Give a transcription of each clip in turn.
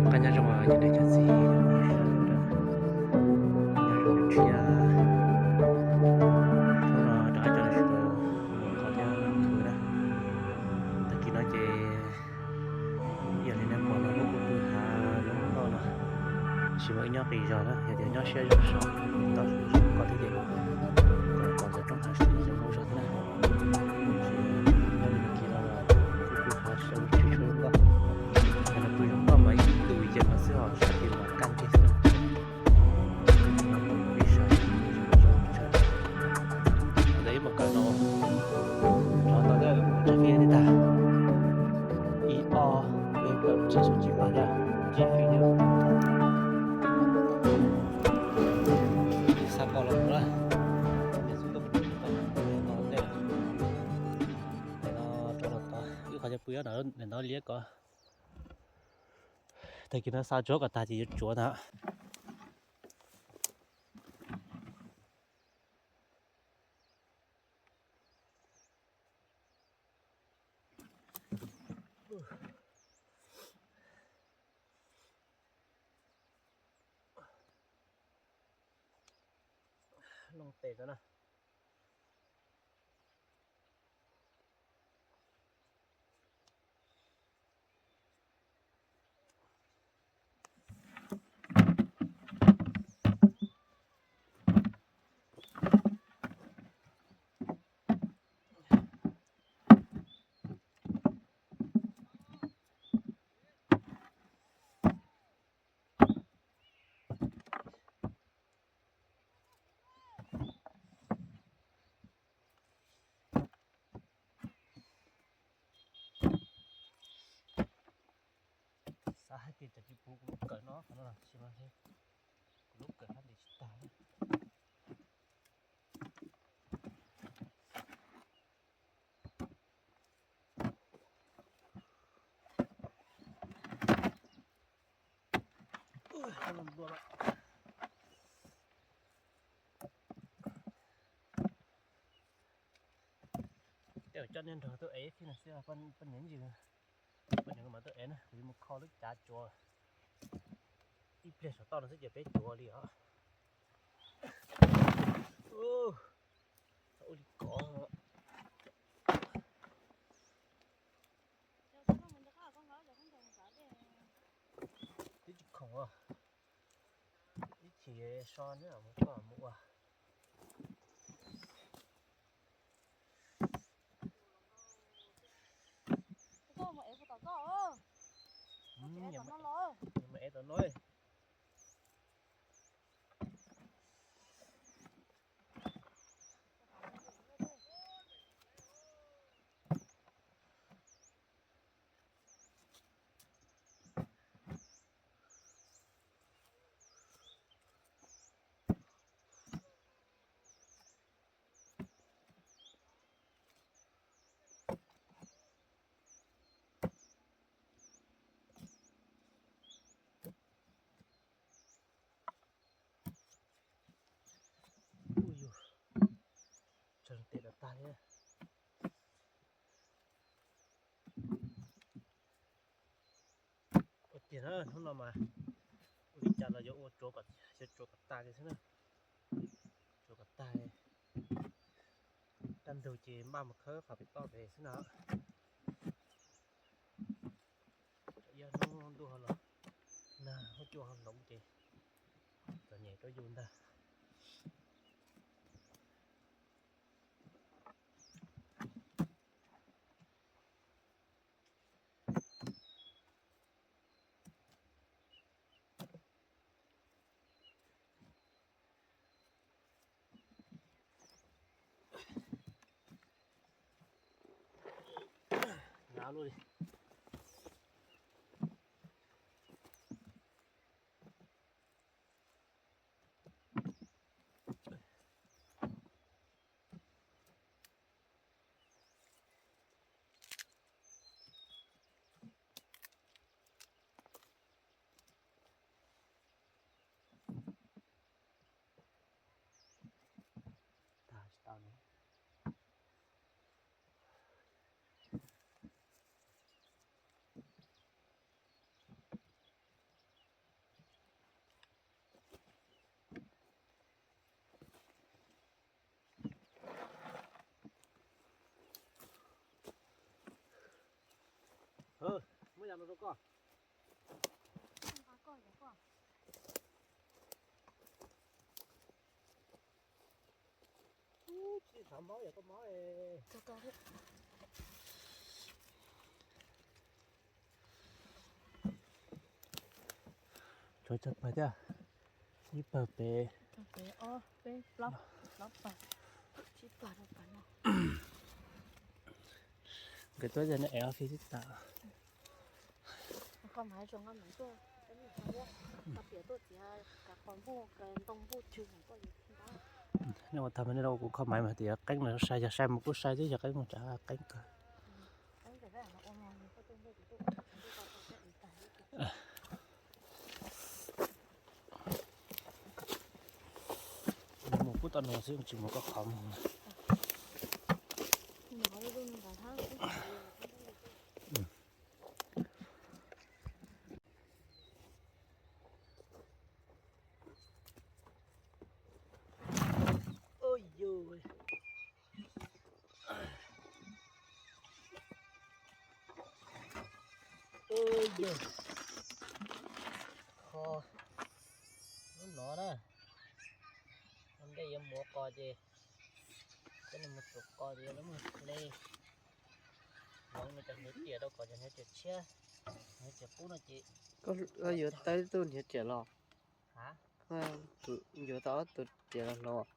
Qab nyob zoo os cov niam cov txiv, nyob zoo tshiab, hnub no rov qab coj nej sawv daws mus qhov thiab khwv na. Tag kis no ces yog li nej pom no lub kuj pw hav zoov loj no, tsis muaj ib nyob qis zog na, yog tias nyob siab zog saum toj ko thiab ces kom ntxeev roob hav zoov zog thiab na. Nyob li no kis no kuj pw hav zoov tsis tshua zoo nkauj, yog pw zoo nkauj mas ib ntus yees no xwb os, sab tid mas kaj nrig xwb. Ntawd ib mus kawm no, rov tau tau tsawg fij thiab tag, ib ob peb plaub tsib xyoo tsib phav thiab, tsib fij thiab. Xa qos los mus na, niam xub tuaj mus rau tod, ntawm no rov los tod, wb qhov chaw pw nyob ntawm no liab ko. Tag kis no xa tsuav kom tag ces yuav tsuav ntag. Looj tes tso na. Xav hais tias cov tsis puv kuv lub kawm no qhov no los tsis mas kuv lub kawm hab ntim tsis tag li. Tej zaum coj nej nrog tuaj ev fij no xwb, poj niam ntsis, poj niam mas tuaj ev na, kuv yuav mus kho lub cav tsuav ib pliag saum toj no xwb ces peb tsuav li os. Ua li kov. Twb tsis khoom, ib chim so na mus koj mus ua. Mus ev tom no. Ui yus, tsawg tes los tag li. Ua tiag na, hnub no mas ua li cas los yuav ua tsuav, yuav tsuav kom tag li xwb na. Tsuav kom tag li. Kaj ntug ces npaj mus khawb qhov pem toj pem xwb na. Yog hnub ntuj los nag huab cua ho hloov ces txom nyem rau yus ntag. Nav luaj li. Tag tsis tau ne. Koj. Tsis thov mob yog koj mob. Tshuav tsawg pawg thiab? Ib pawg pem. Peb, plaub, plaub pawg, tsib pawg rau pawg no. Nkawd tuaj yog nws ev ob fij tib tas. Nej ua tag mas nej ua kuv kho maiv mas tias qeeb no sai yog sai mus kuj sai twb yog qeeb mus tsav qeeb kawg. Mus kuj tau no xwb tsis mus koj qhov mus. Ua yog, ua yog, kho lub no na, ua ntej yuav mus ua qos ces, cov neeg mus tsuam qos ces yuav mus hle, hloov nws cov hniav riam rau kom cov hniav riam tshiab, hniav riam qub no ces. Koj yuav tau ib tug hniav riam los? Yuav tau ob tug riam los hloov.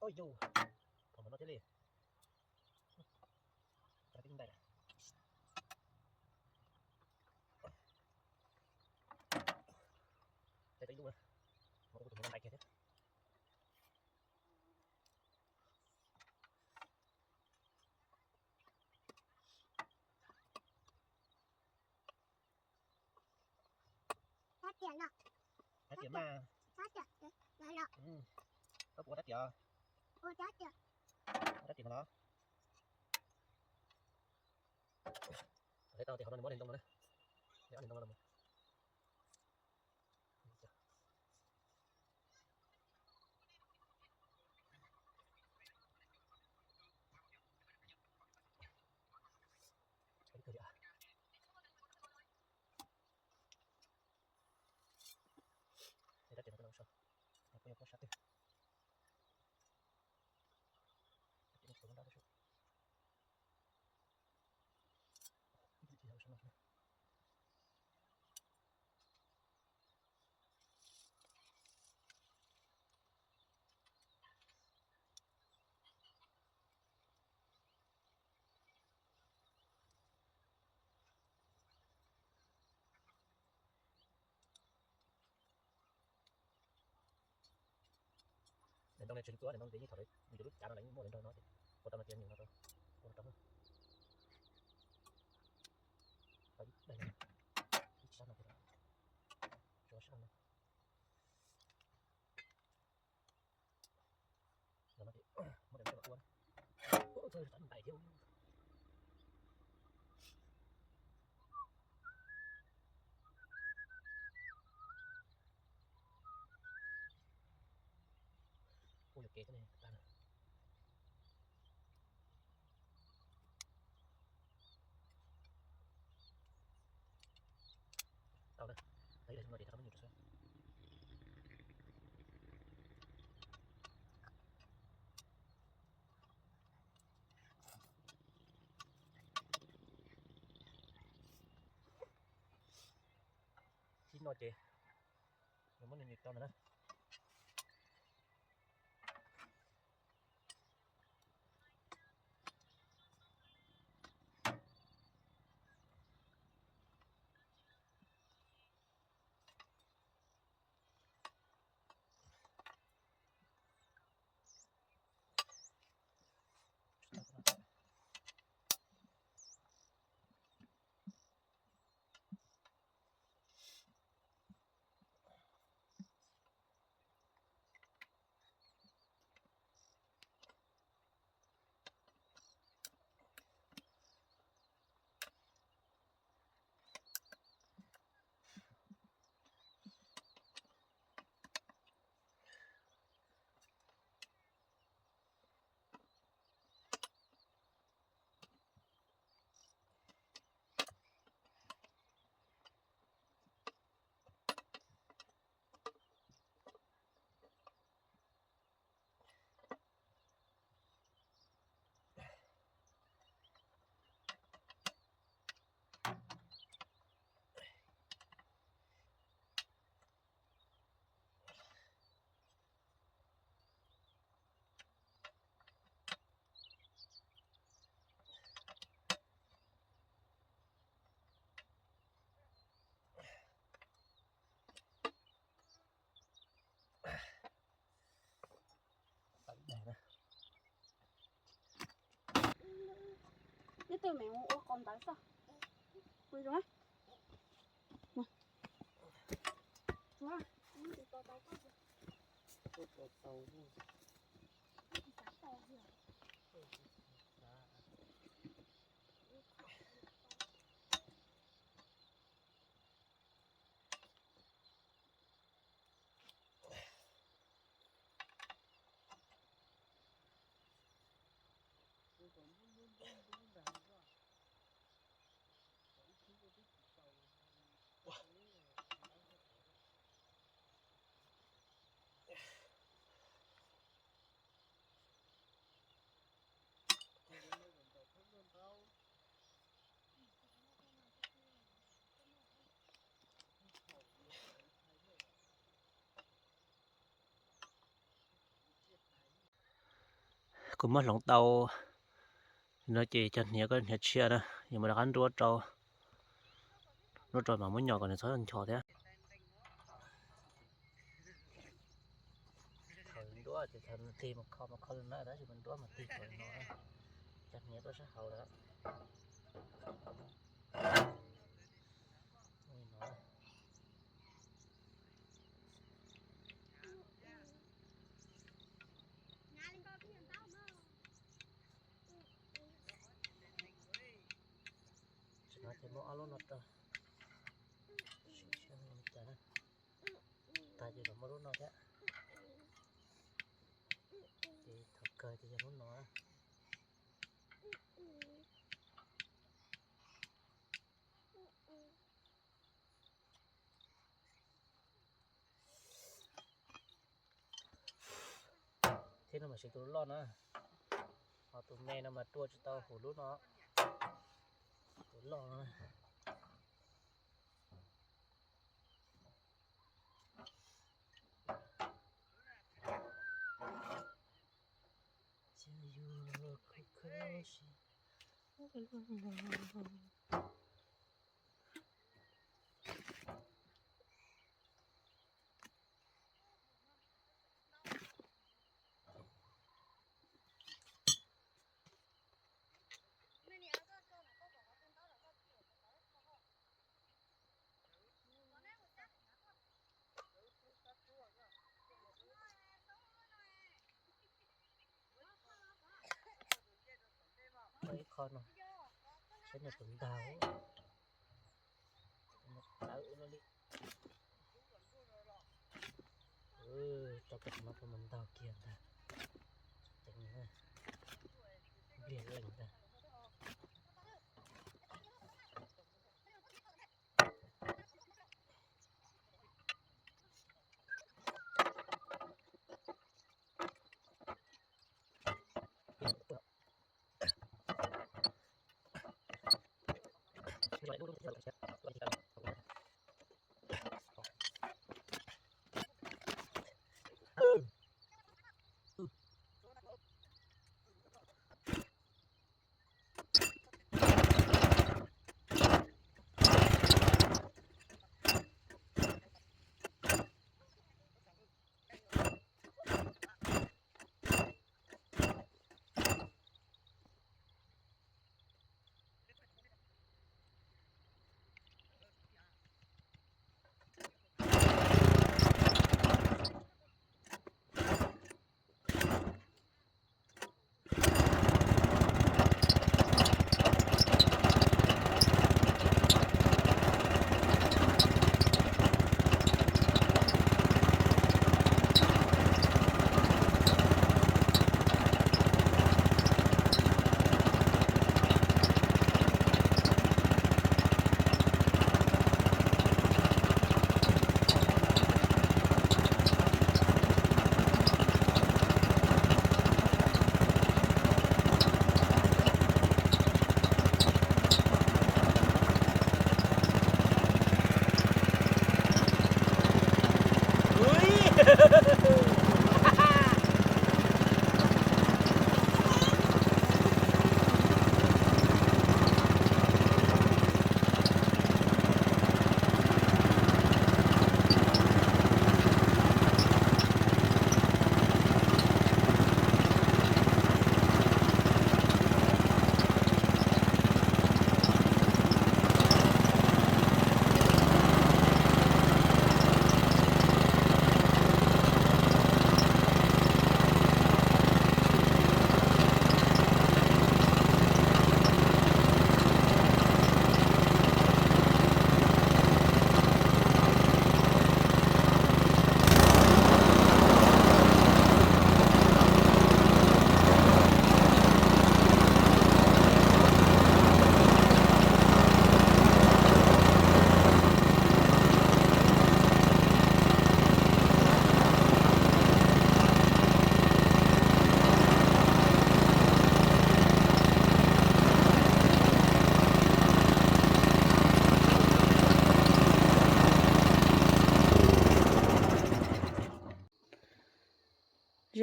Oj yus, thaum no thiaj li. Ib lub, tus ntais kiag thiab. Rab riam mas. Koj puas rab riam? Rab riam no los. Tau tias qhov no nws muab ntoo no na. Ntoo no los. Rab riam no, kuv yuav pub sab twg. Daim ntoo no tsis txua, daim ntoo no ces yeej thaum yuav lub cav no lawv yeej muaj daim ntoo no ces ua tau no ces nyuam no rau ua rau tau ib daim no, ib sab no, tsuas sab no. Muab daim no ua, txog ntais thiab. Ua yuam kev thiab ne. Tau na, tau ib daim no ces thov koj muab nyuam rau xwb. No ces muab nws rau ntawd na. Neb twb me ua qos ntawd xwb. Pw zoo. Kuv muab hloov tau no ces cov hniav ko hniav tshiab na, yuav mus rov qab nruab rau, nruab rau mas muab nyom kom nws txhob ncho thiab. Thaum nruab ces thaum tig mus kho mas kho li no, tab sis mas nruab mas tig kom no, cov hniav tuaj sab hauv lawm. Tam no ces muab ob lub no rau, sim saib li cas na. Tag ces los muab lub no thiab. Ces thaum kawg ces yog lub no. Thiab no mas siv tus loj na, ho tus me no mas rua tsis tau hauv lub no, tus loj no. Ib qho no, saib nws puas ntaug, tawv ua luaj li. Rau pem no puas mus ntaug kiag ntag. Ceev, npliag leej ntag.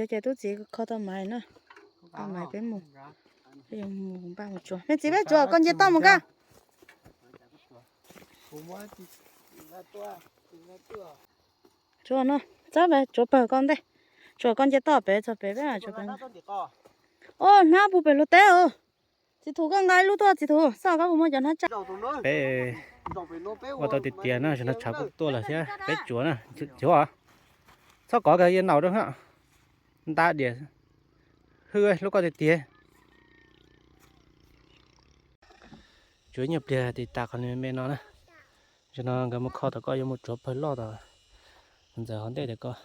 Ces tub txiv kho tau maiv na, tau maiv peb mus, peb yuav mus npaj mus tsuav. Me txiv, peb tsuav koj nce toj mus koj. Tsuav no, txhob tsuav pawg koj ntej, tsuav koj nce toj pem txog pem peb tsuav pem. Ua hnab puag pem luag teb os. Txiv Thum, koj nqa ib lub tuaj Txiv Thum, xyov koj puas muaj cov hnab tsaj. Peb ua tau tiag tiag na, tshav kuj tuaj lawm thiab, peb tsuav na. Txiv Thum, txhob kov kiag, naus rau na, nta diam, hwj lub koj tiag tiag. Tsuav ib nyuag pliag tiv tas qhov me me no na. Zaum no nkawd mus kho tom koj, yuav mus tsuav pawg loj tom ntxawm hov ntej tom koj.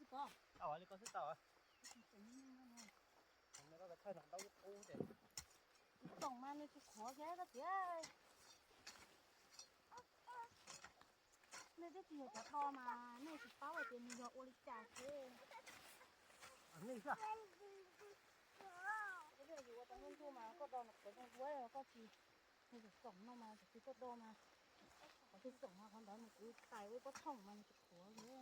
Txhob tau li koj xwb tau. Txhoom mas nws tsis qhuav thiab koj tias. Nej twb tsis yog cov do mas nej tsis paub hais tias nws yog ua li cas xwb. Yus ua tau hnub ntuj mas koj do nws qhuav zoo dua, koj tsis, nws txhoom no mas tsis koj do mas, qhov twg txhoom mas qhov ntawd nws kuv tais ua pob thooj mas nws tsis qhuav li.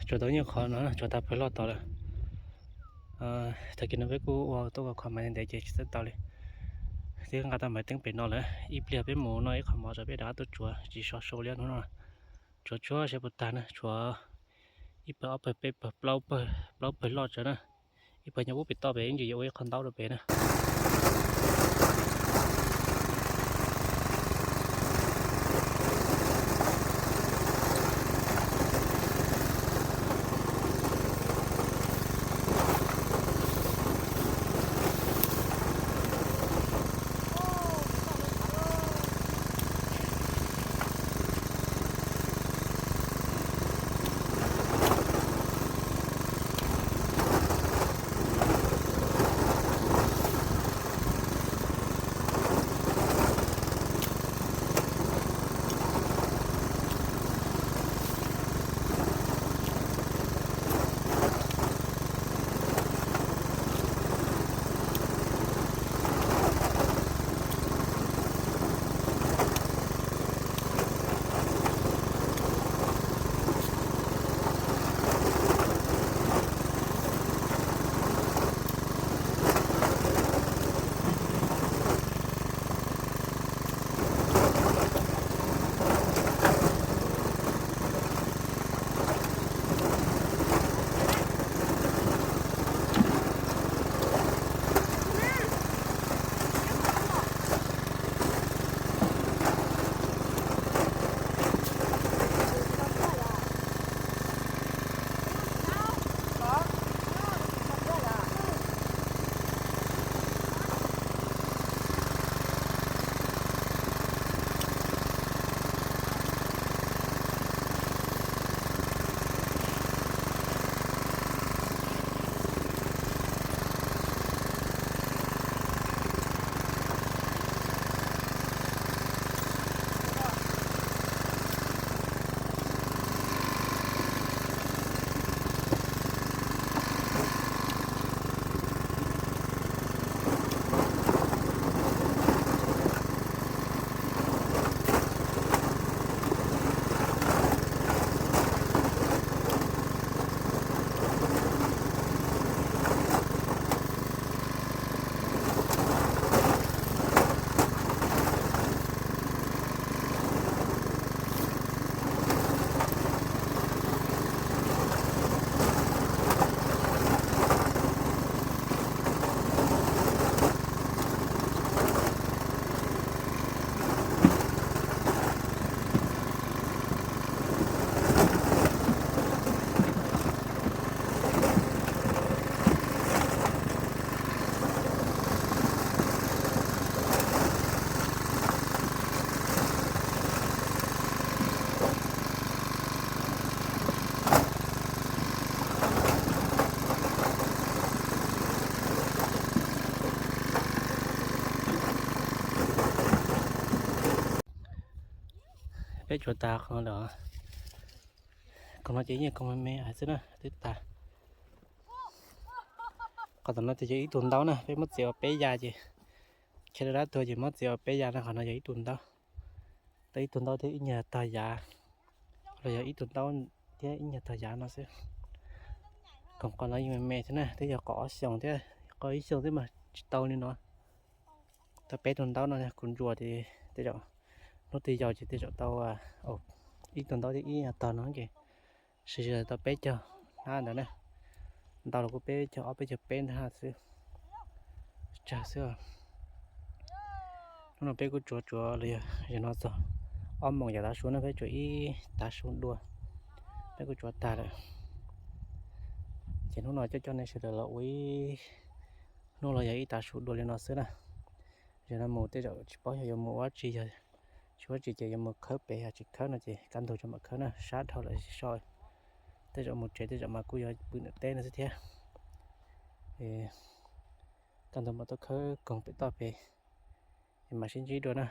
Tsuav tau ib nyuag qhov no, tsuav tag pawg loj tod lawm. Tag kis no peb kuj ua tuaj ua qhov maiv ntev ces tsis txawj tau li. Twb nqa tau maiv teeb pem no lawm, ib pliag peb mus noj ib qho mov tso peb rov qab tuaj tsuav, tsis sov sau li hnub no. Tsuav tsuag seb puas tag na, tsuav ib pawg ob pawg peb pawg plaub pawg, plaub pawg loj tso na. Ib pawg nyob ub pem toj pem, ib ntsis yuav ua ib qho ntaub rau pem na. Peb tsuav tag qhov no lawm. Koog no ces yeej koog me me xwb na, twb tag. Qhov tom no ces yog ib tug ntaub na, peb muab txiav ua peb yav ces, khiav dab tuag ces muab txiav ua peb yav no, qhov no yog ib tug ntaub. Tau ib tug ntaub thiab ib nyuag tog yav, los yog ib tug ntaub thiab ib nyuag tog yav no xwb. Koog qhov no yeej me me thiab na, twb yog qhov ob xyoos thiab, qhov ib xyoos thiab mas tsis tau li no. Tau peb tug ntaub no kuv ntsuas ces tej zaum hnub twg yau ces tej zaum tau ib tug ntaub thiab ib tog no ces sawv daws tau peb caug hnab ntawd na. Ntau los kuj peb caug ob peb caug peb hnab xwb, tsawg xwb. Hnub no peb kuj tsuav tsuav los yog zaum no txog ob moos yav tav su na, peb tsuav ib tav su dua, peb kuj tsuav tag lawm. Ces hnub no coj coj nej sawv daws los ua ib hnub los yog ib tav su dua li no xwb na. Zaum no mus tej zaum tsis paub yog yuav mus ua tsi, yog tsis ua tsi ces yuav mus khawb pem, yog tsis khawb no ces kaj ntug tso mam khawb na, sab dhau lawm so. Tej zaum mus tsev tej zaum mas kuj yuav pw ntawm teb no xwb thiab. Kaj ntug mam tuaj khawb koog pem toj pem, es mam sib ntsib dua na.